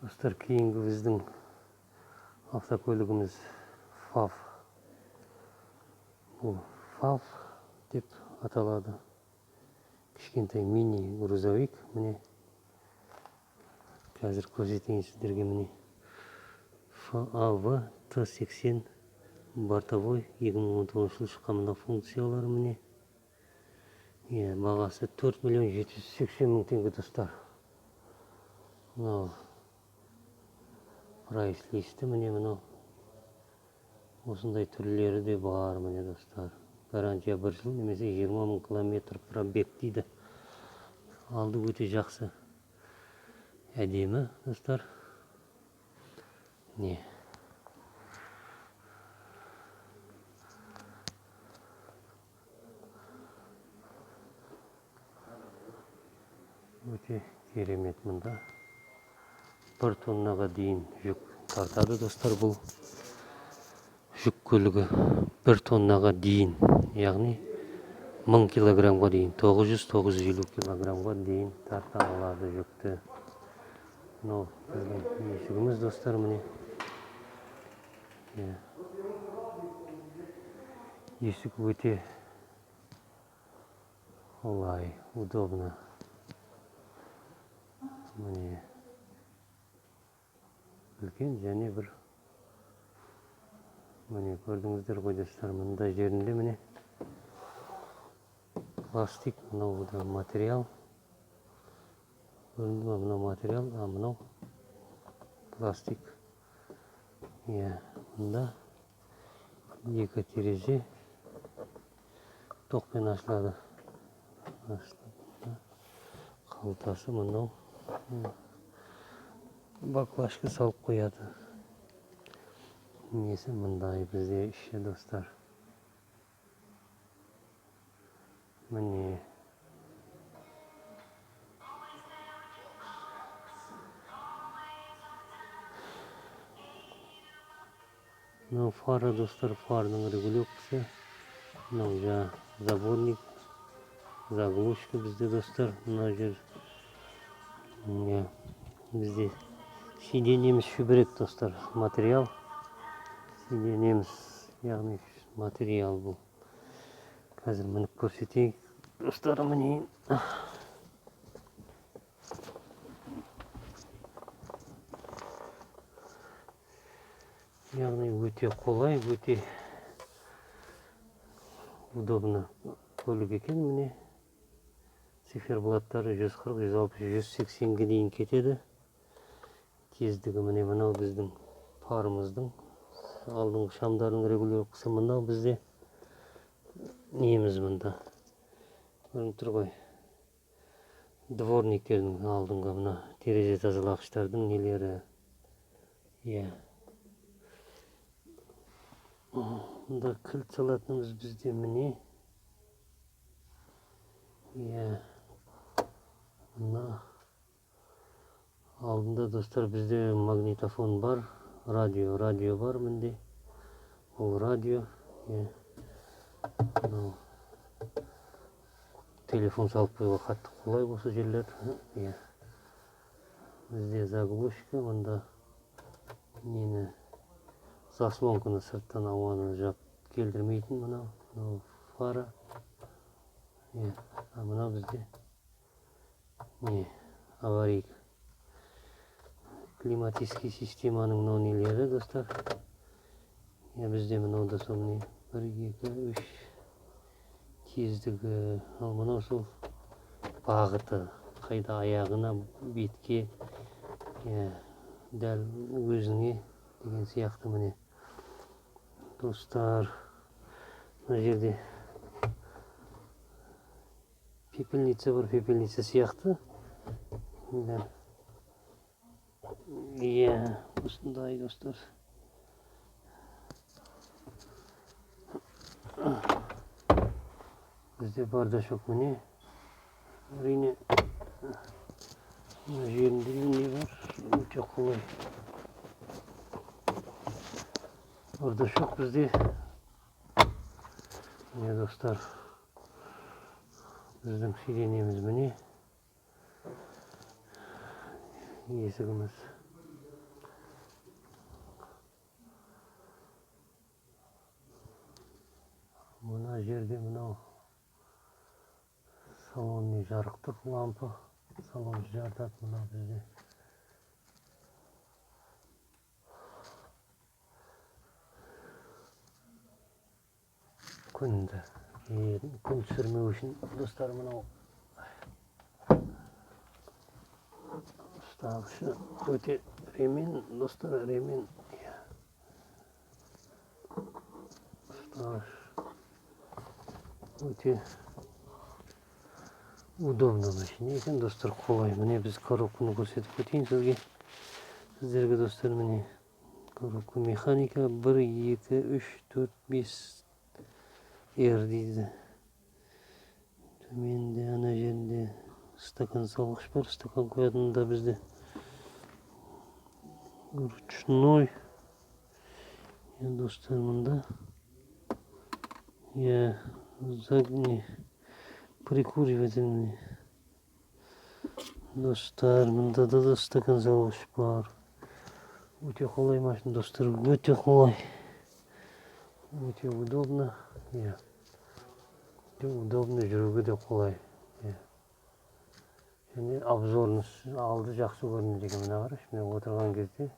Достар, кейінгі біздің автокөлігіміз ФАВ. Бұл ФАВ деп аталады. Кішкентай мини грузовик. Міне, қазір көрсетейін сіздерге. Міне, ФАВ Т80 бортовой, 2019 жылы шыққан. Мына функциялары, міне. Иә, бағасы 4 миллион 780 мың теңге, достар. Мынау прайс листі, міне, мынау осындай түрлері де бар, міне, достар. Гарантия 1 жыл немесе 20 мың километр пробег дейді. Алды өте жақсы, әдемі, достар. Не, өте керемет. Мында 1 тоннаға дейін жүк тартады, достар. Бұл жүк көлігі 1 тоннаға дейін, яғни 1000 килограммға дейін, 900-950 килограммға дейін тарта алады жүкті. Мынау біздің есігіміз, достар, міне. Иә. Есік өте қолай, удобно. Міне, үлкен және бір, міне, көрдіңіздер ғой, достар. Мындай жерінде, міне, пластик, мынау да материал, көрінді ма? Мынау материал, а мынау пластик. Иә, мында екі терезе тоқпен ашылады. Ашылады. Қалтасы мынау, баклажка салып қояды. Несі мындай бізде іші, достар, міне. Мынау фара, достар, фарының регулировкасы. Мынау жаңа заборник, заглушка бізде, достар. Мына жер, иә, бізде сиденьеміз шүберек, достар, материал сиденьеміз, яғни материал бұл. Қазір мініп көрсетейік, достар, міне. Яғни өте қолай, өте удобно көлік екен. Міне, циферблаттары 140, 160, 180-ге дейін кетеді тездігі. Міне, мынау біздің фарымыздың, алдыңғы шамдардың регулировкасы. Мынау бізде неміз, мында көрініп тұр ғой, дворниктердің, алдыңғы мына терезе тазалағыштардың нелері. Иә, мында кілт салатынымыз бізде, міне. Иә, мына алдында, достар, бізде магнитофон бар, радио бар, мінде ол радио. Иә, мынау телефон салып қоюға қатты қолай осы жерлер. Иә, бізде заглушка мында, нені, заслонканы сырттан ауаны жап келдірмейтін. Мынау фара. Иә, а мынау бізде не, аварийка. Климатический системаның мынау нелері, достар. Иә, бізде мынау да сол, міне, 1, 2, 3 тездігі. Ал мынау сол бағыты қайда, аяғына, бетке, иә, дәл өзіңе деген сияқты. Міне, достар, мына жерде пепельница бар, пепельница сияқты. Иә, осындай, достар. Бізде бардачок, міне. Әрине, мына жерінде де не бар, өте қолай бардачок бізде. Міне, достар, біздің сиденьеміз, міне, есігіміз. Жарық тұр, лампа. Салонды жарытады мына бізде. Күнді күн түсірмеу үшін, достар, мынау ұстағышы өте ремен, достар, ремен. Ұстағыш өте удобно машина екен, достар, қолай. Міне, біз коробканы көрсетіп өтейін сізге, сіздерге, достар. Міне, коробка механика 1, 2, 3, 4, 5 R дейді. Төменде ана жерінде стакан салғыш бар, стакан қоятын да бізде ручной. Иә, достар, мында, иә, задний прикуривательный, достар. Мында да стакан салғыш бар. Өте қолай машина, достар, өте қолай, өте удобно. Иә, өте удобно, жүруге де қолай. Иә, және обзорный, алды жақсы көрінеді екен. Мына қарашы, мына отырған кезде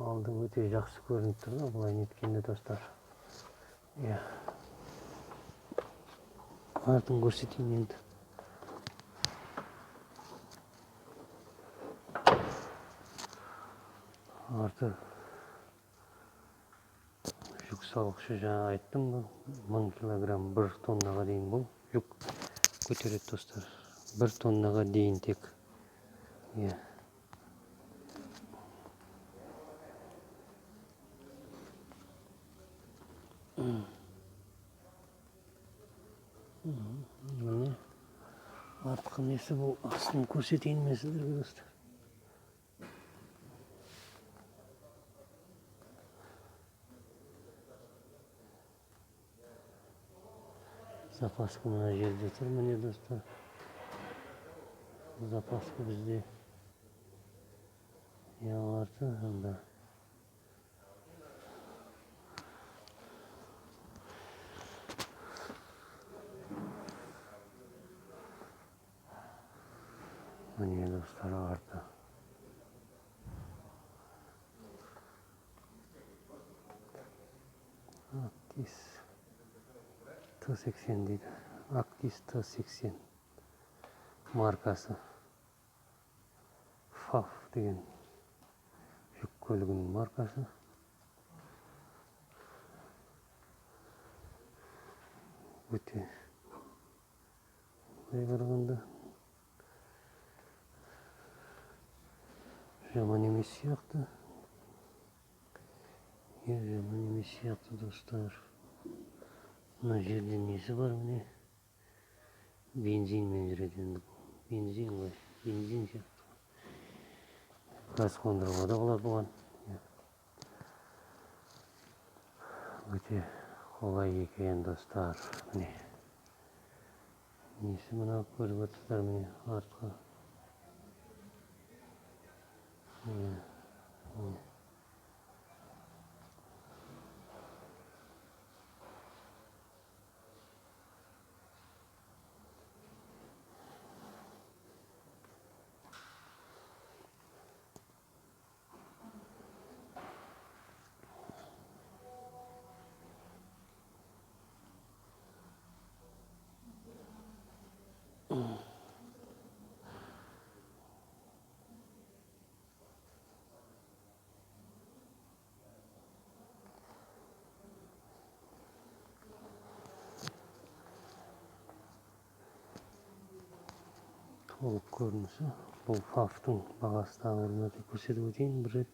алды өте жақсы көрініп тұр да, былай неткенде, достар. Иә, артын көрсетейін енді. Арты жүк салғышы, жаңа айттым ғой, 1000 килограмм, 1 тоннаға дейін бұл жүк көтереді, достар, 1 тоннаға дейін тек. Иә, міне, артқы несі бұл, астын көрсетейін мен сіздерге, достар. Запаска мына жерде тұр, міне, достар, запаска бізде. Иә, арты анда. Міне, достар, арты. Актис Т80 дейді. Актис Т80 маркасы. ФАФ деген жүк көлігінің маркасы. Өте былай қарағанда жаман емес сияқты. Иә, жаман емес сияқты, достар. Мына жерде несі бар, міне, бензинмен жүреді енді бұл. Бензин ғой, бензин сияқты. Газ қондыруға да болады бұған. Өте қолай екен, достар. Міне, несі мына, көріп отырсыздар, міне, артқы. Міне, міне. Толық көрінісі. Бұл ФАФтың бағасы тағы бір мәрте көрсетіп өтейін бір рет.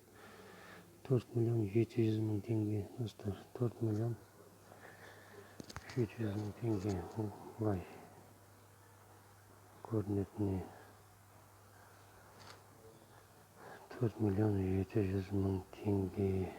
4 миллион 700 мың теңге, достар. 4 миллион 700 мың теңге. Бұл былай көрінетіні 4 миллион 700 мың теңге.